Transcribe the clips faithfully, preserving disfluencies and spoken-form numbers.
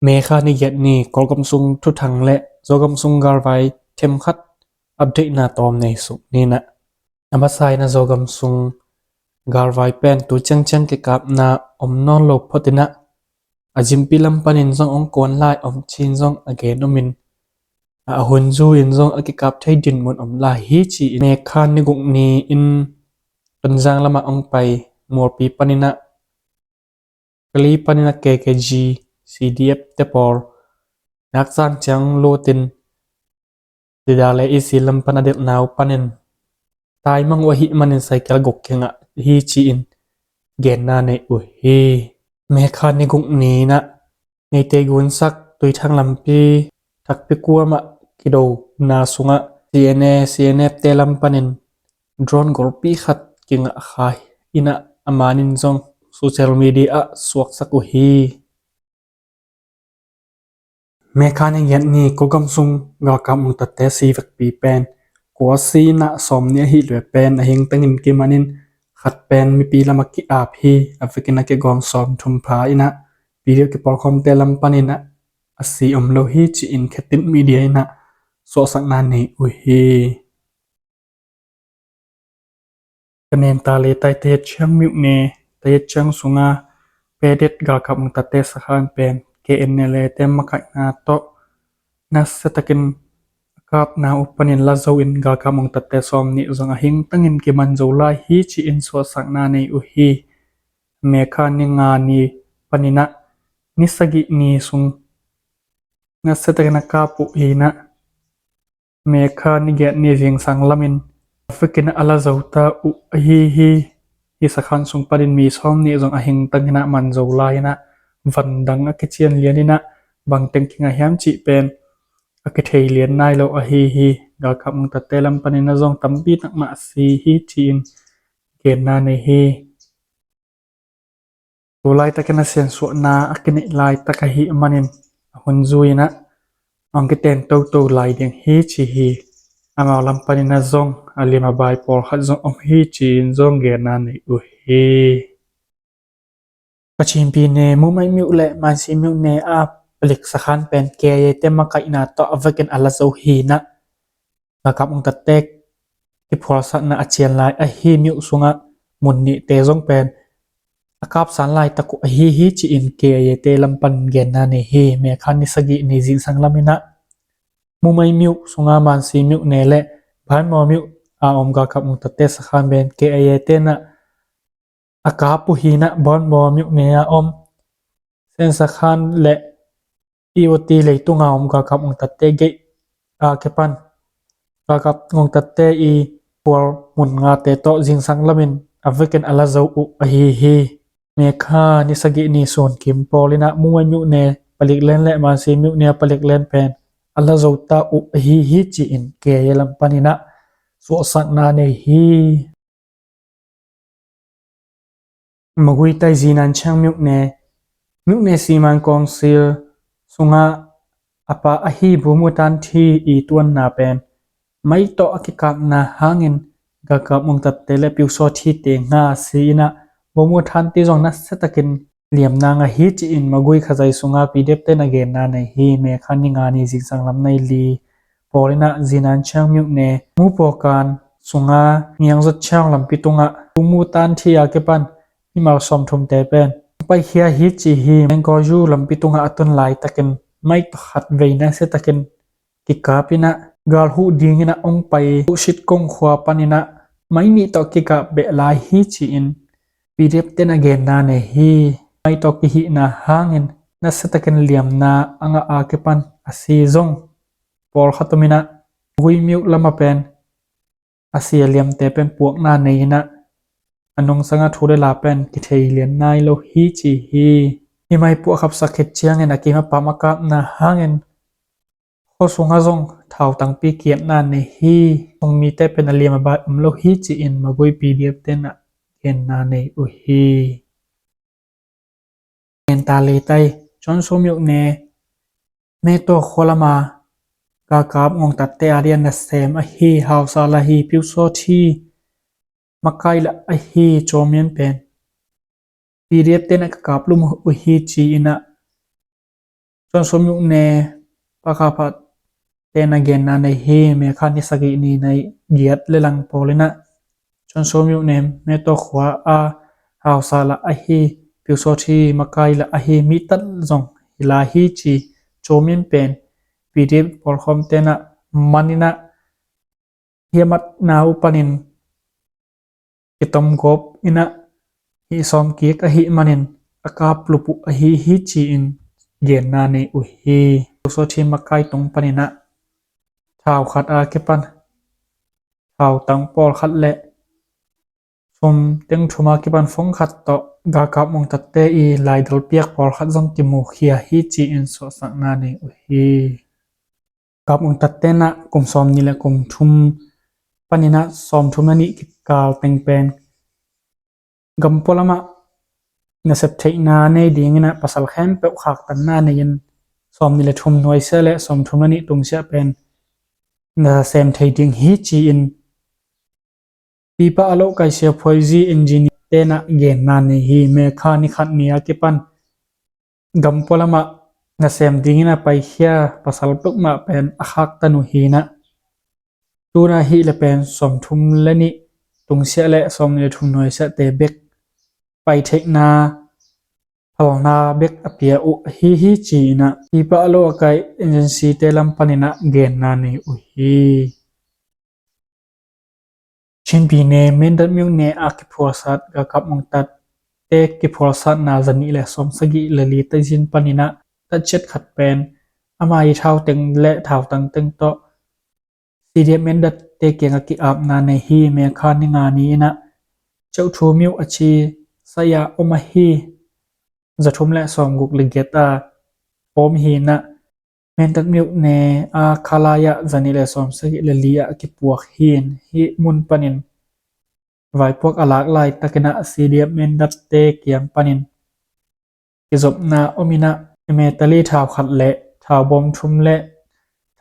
Mekha ni giat ni Kawlgam sung thuthang le Zogam sung galvai themkhat update na tawm nei suk ni na. A masa in a Zogam sung galvai pen tu ciangciang kikapna om nawn lo phot in a, a zimpi lam panin zong ong kuan lai om cin zong a gen om in, a hun zu in zong a kikap thei dinmun om lai hi ci in Mekha ni guk ni in Tonzang lamah ong pai Mualpi panin a Kali panin a K K G, C D F te pawl nakcang ciang lutin Dida le Isi lam pan a delhna uh panin taimang uh ahih manin cycle guk kingah hi ci-in genna nei uh hi. Mekha ni guk ni in a Meitei gunsak Tuithang lampi Thakpi kuamah kidona sungah C N A, C N F te lam panin drone golpi khat kingah kha in a, a man in zong social media ah suaksak uh hi. Mekha ni giat ni Kawlgam sung galkap ong tatte si vekpi pen kua si in a sawm ni ahih leh pen a hingteng in kiman in khat pen mipi lamah ki-ap hi. A vekin a kigawm sawm thum pha in a video kipawlkhawmte lam panin a, a si om lo hi ci-in Khetit Media in a suahsakna nei uh hi. Ka nen ta le tai Tayet Chiang myone, Tayet Chiang sunga pedet galkap ong tatte sakhan pen K N L A te makaihna tawh nasia takin a kapna uh panin la zo in galkap ong tatte sawm nih zong a hingteng in kiman zo lai hi ci-in suahsakna nei uh hi. Mekha ni nga ni panin a ni sagih ni sung nasia takin a kap uh hi in a Mekha ni giat ni zingsang lamin a vekin a la zo ta uh ahi hi. Hi sakhan sung panin mi sawm nih zong a hingteng in a man zo lai in a van dang a kician lian in a bangteng kingah hiam cih pen a kithei lian nai lo ahi hi. Galkap ong tatte lam panin a zong tampi tak mah si hi ci-in genna nei hi. Tu laitakin a siansuahna a kineih laitak ahih manin a hun zui in a ong kiten toto lai ding hi ci hi. Amau lam panin a zong a liam a bai pawlkhat zong om hi ci-in zong genna nei uh hi. Kachin pyine Mumaih myone le Mansi myone a palik sakhan pen K I A te makaihna tawh a vekin a la zo hi in a galkap ong tatte kiphualsakna a cian lai ahi myone sungah mun nihte zong pen a kapsan laitak uh ahi hi ci-in K I A te lam pan genna nei hi. Mekha ni sagih ni zingsang lam in a Mumaih myone sunga Mansi myone le Banmaw myone a om galkap ong tatte sakhan pen K I A te in a a kap uh hi in a Banmaw myone a om Sensakhan le Iwati leitunga om galkap ong tatte gei a kipan galkap ong tatte i pual mun ngate tawh zingsang lamin a vekin a la zo uh ahi hi. Mekha ni sagih ni sun kim pawl in a Mumaih myone palik len le Mansi myone a palik len pen a la zo ta uh ahi hi ci-in K I A lam panin a suahsakna nei hi. Magway tai Zinan Chiang myone, myone siman kawngsil sungah a pa ahi Bomu Tan Thi i tuanna pen mei tawh a kikapna hangin galkap ong tatte le pyusawt hite nga si in a Bomu Tan Thi zong nasia takin liamna ngah hi ci-in Magway khazai sunga P D F te in a genna nei hi. Mekha ni nga ni zingsang lam nai li pawl in a Zinan Chiang myone Mupaw kan sunga Ngiangzat Chiang lampi tungah Bomu Tan Thi a kipan mimal sawm thumte pen paikhia hi ci hi. Mengkawyu lampi tungah a tun laitakin mei tawh khat vei nasia takin kikap in a gal huh ding in a ong pai Huhsit kong khua panin a mei nih tawh kikap beh lai hi ci-in P D F te in a genna nei hi. Mei tawh kihihna hangin nasia takin liamna a ngah a kipan a si zong pawlkhat om in a Magway myone lamah pen a si a liamte pen puakna nei in a a nungsanga thu le la pen kithei lian nai lo hi ci hi. Hi mei puah khapsak khit ciangin a kim a pam a kapna hangin khuasungah zong thau tangpi kiatna nei hi. Sung mite pen a liam a bai om lo hi ci-in Magway P D F te in a genna nei uh hi. Nen ta le tai Chonso myone Meto khua lama galkap ong tatte a dian nasem ahi Hausa la hi pyusawt hi makai la ahi Chawmian pen P D F te in a ka kap lum uh hi ci in a Cuanso myone Pakha Pha te na genna nei hi. Mekha ni sagih ni nai giat le lang pawl inah Cuanso myone Meto khua a hausa lah ahi, Pyusawthi makai lah ahi mi tat zong hi lai hi ci Cawmin pen P D F pawlkhawm tenah man inah hiamatna uh panin kitomgawp inah hih sawm kik ahih manin a kap lup uh ahi hi ci-in genna nei uh hi. Pyusawthi makai tung paninah thau khat a kipan thau tang pawlkhat le sum teng thum a kipan fong khat tawh galkap mongtatte i laidal piak pawlkhat zong kimukhia hi ci-in suahsakna nei uh hi. Galkap mongtat tenah kum sawm nih le kum thum paninah sawm thum le nih kikal teng pen gam pualamah nasep theihna nei dinginah pasal khempeuh khaktanna nei-in sawm nih le thum nuaisiah le sawm thum le nih tungsiah pen nasem thei ding hi ci-in pipa a loh kaisia phuaizi engineer tenah genna nei hi. Mekha ni khat ni a kipan gam pualamah nasem dingin a paikhia pasal peuhmah pen a khaktan uh hinah tuna hih le pen sawm thum le nih tungsiah le sawm nih le thum nuaisiahte bek pai theihna phalna bek a pia uh ahi hi ci-inah pipa a loh a kai agency te lam paninah genna nei uh hi. Chin pyine Mindat myone a kiphualsat galkap mongtatte kiphualsatna zanih le sawm sagih le li taizin paninah tatciat khat pen ama i thau teng le thau tang teng tawh C D F Mindat te kiangah ki-apna nei hi. Mekha ni nga ni inah Ceuhthu myo a ci saya om ahi zathum le sawm guk le giat a om hinah Mindat myone a khalaya zanih le sawm sagih le li ah a kipuak hin hih mun panin vaipuak a lak laitakinah C D F Mindat te kiang panin kizopna om inah emetali thau khat le thau bawm thum le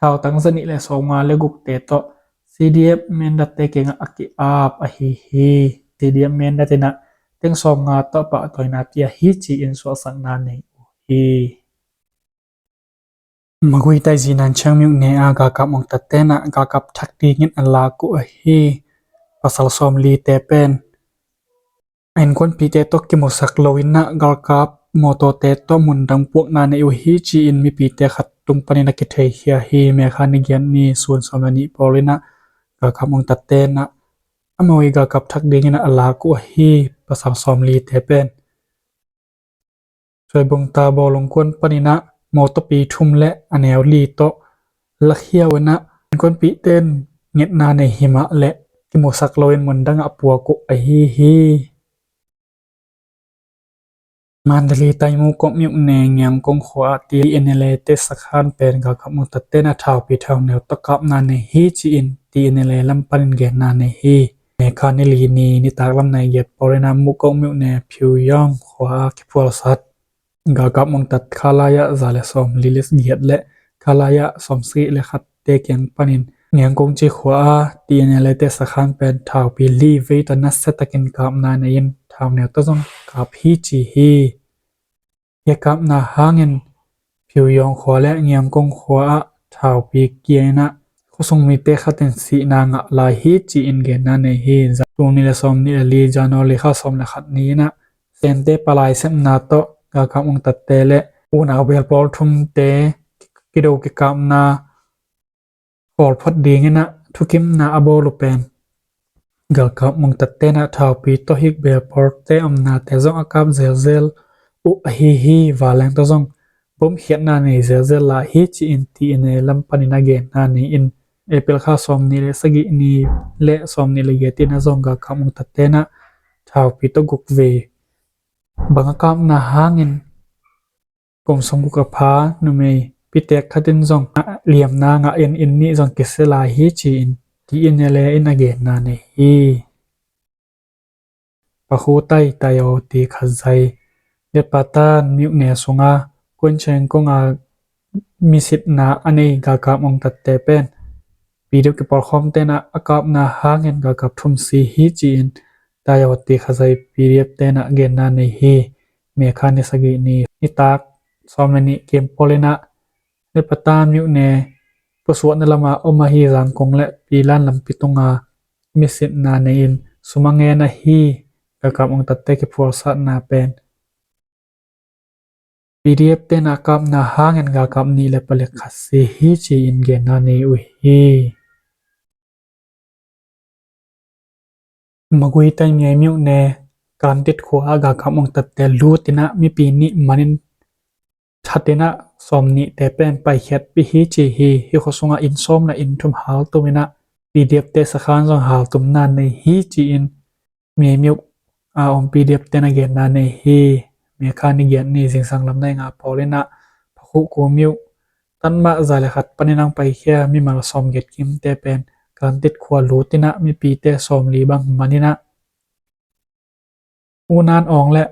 thau tang zanih le sawm nga le gukte tawh C D F Mindat te kiangah a ki-ap ahi hi. C D F Mindat inah teng sawm nga tawh pahtawina pia hi ci-in suahsakna nei uh hi. Magui taizin Nancang myone a galkap mongtat tenah galkap thak dingin a lak uh ahi pasal sawm li te pen a innkuanpihte tawh kimusak loinah galkap mawtawte tawh mundang puakna nei uh hi ci-in mipite khat tung panin a kitheihia hi. Mekha ni giat ni sun sawm le nih pawl inah galkap mongtat tenah amau i galkap thak dingin a lak uh ahi pasal sawm li te pen Suaibungta bawlungkuan paninah mawtawpi thum le a neu li tawh lakhiau inah innkuanpihte in ngetna nei himah le kimusak loin mundangah puak uh ahi hi. Mandalay Taimukok myone Ngiangkong khua ah T N L A te sakhan pen galkap mongtat tenah thaupi thau neu tawh kapna nei hi ci-in T N L A lam panin genna nei hi. Mekha ni li ni nitak lam nai giat pawl inah Mukok myone Pyuyong khua ah kiphualsat galkap mongtat khalaya za le sawm li le giat le khalaya sawm sagih le khat te kiang panin Ngiangkong ci khua ah T N L A te sakhan pen thaupi li vei tawh nasiatakin kapna nei-in thau neu tawh zong kap hi ci hi. Hih kapna hangin Pyuyong khua le Ngiangkong khua ah thaupi kia inah khuasung mite khatin sihna ngah lai hi ci-in genna nei hi. Tul nih le sawm nih le li January kha sawm le khat ni inah Sente palai sepna tawh galkap mongtatte le unau bel pawl thumte kido kikapna khawl phot dinginah thukimna a bawl uh pen galkap mongtat tenah thaupi tawh hik bel pawlte omnate zong a kap zelzel uh ahi hi. Vanleng tawh zong bomkhiatna nei zelzel lai hi ci-in T N A lam panin a genna nei-in April kha sawm nih le sagih ni le sawm nih le giat inah zong galkap mongtat tenah thaupi tawh guk vei bang a kapna hangin kum sawm guk a pha numei pitek khatin zong liamna ngah in inn nih zong kisia lai hi ci-in T N L A in a genna nei hi. Pakhutai Tayo ti khatzai Letpatan myone sunga Kuancheng konga misitna a nei galkap mongtatte pen P D F kipawlkhawm tenah a kapna hangin galkap thum si hi ci-in Tayo ti khatzai P D F tenah genna nei hi. Mekha ni sagih ni nitak sawm le nih kim pawl in ah Lepata myone pusuahna lama om ahi Zangkong le Pilan lampi tunga misitna nei-in sum a ngen ahi galkap ongtatte kiphualsatna pen P D F te'n ah kapna hangin galkap nih le palik khat si hi ci-in genna nei uh hi. Magway Tainge myone Kantit khua ah galkap ongtatte lut in ah mipi nih manin that in ah sawm nihte pen paikhiatpih hi ci hi. Hih khua sungah inn sawm le inn thum haltum in ah P D F te sakhan zong haltumna nei hi ci-in Mye Myo a om P D F te'n ah genna nei hi. May kha ni giat ni zingsang lam nai nga pawl in ah Pakhu Kwo myo tan mah za le khat panin ang paikhia mimal sawm giat kimte pen Kantit khua lut in ah mipite sawm li bang man in ah U Nan Aung le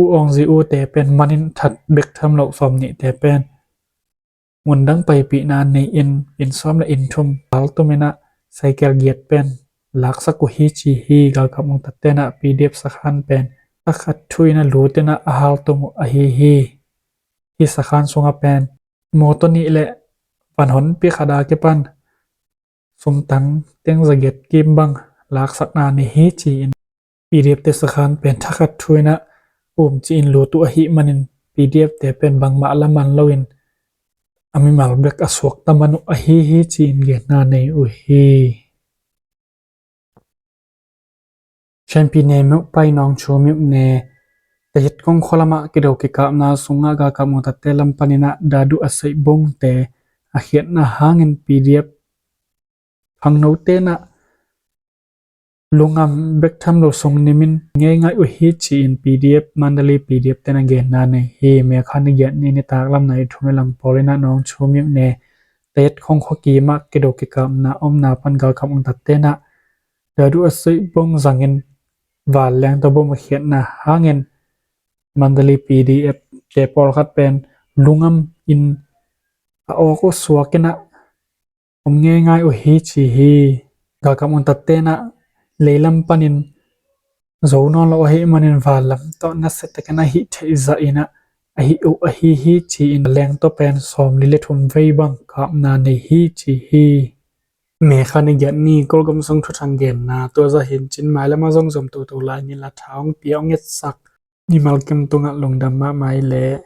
U Aung Zi U te pen manin that bek tham lo sawm nihte pen mundang paipihna nei-in inn sawm le inn thum haltum in ah cycle giat pen laksak uh hi ci hi. Galkap ongtatte in ah P D F sakhan pen a khat thu in ah lut in ah a haltum uh ahi hi. Hih sakhan sungah pen mawtaw nih le van honpi khat a kipan sumtang teng za giat kim bang laksakna nei hi ci-in P D F te sakhan pen thakhat thu in ah um ci-in lut uh ahih manin P D F te pen bangmah la man loin a mimal bek a suakta man uh ahi hi ci-in genna nei uh hi. Shanpi ne myo Painawng Chu myone Tayet Kong khua lamah kido kikapna sungah galkap ongtatte lam panin ah Dadu a seih bungte a khiatna hangin P D F khangnote in ah lungam bek tham lo sung nimin ngeingai uh hi ci-in P D F Mandalay P D F te'n ah genna nei hi. May kha ni giat ni nitak lam nai thum le lang pawl in ah Nawng Chu myone Tayet Kong khua kimah kido kikapna omna pan galkap ongtatte in ah Dadu a seih bung zangin vanleng tawh bom a khiatna hangin Mandalay P D F te pawlkhat pen lungam in a awk uh suak in ah om ngeingai uh hi ci hi. Galkap ongtatte in ah leilam panin zo nawn lo ahih manin vanlam tawh nasia takin a hih theih zah in ah a hih uh ahi hi ci-in leng tawh pen sawm li le thum vei bang kapna nei hi ci hi. May kha ni giat ni Kawlgam sung thuthang genna tua zah hi in cin mai lamah zong zom toto lai ni la tha hong pia hong etsak mimal kim tungah lungdam mahmah i leh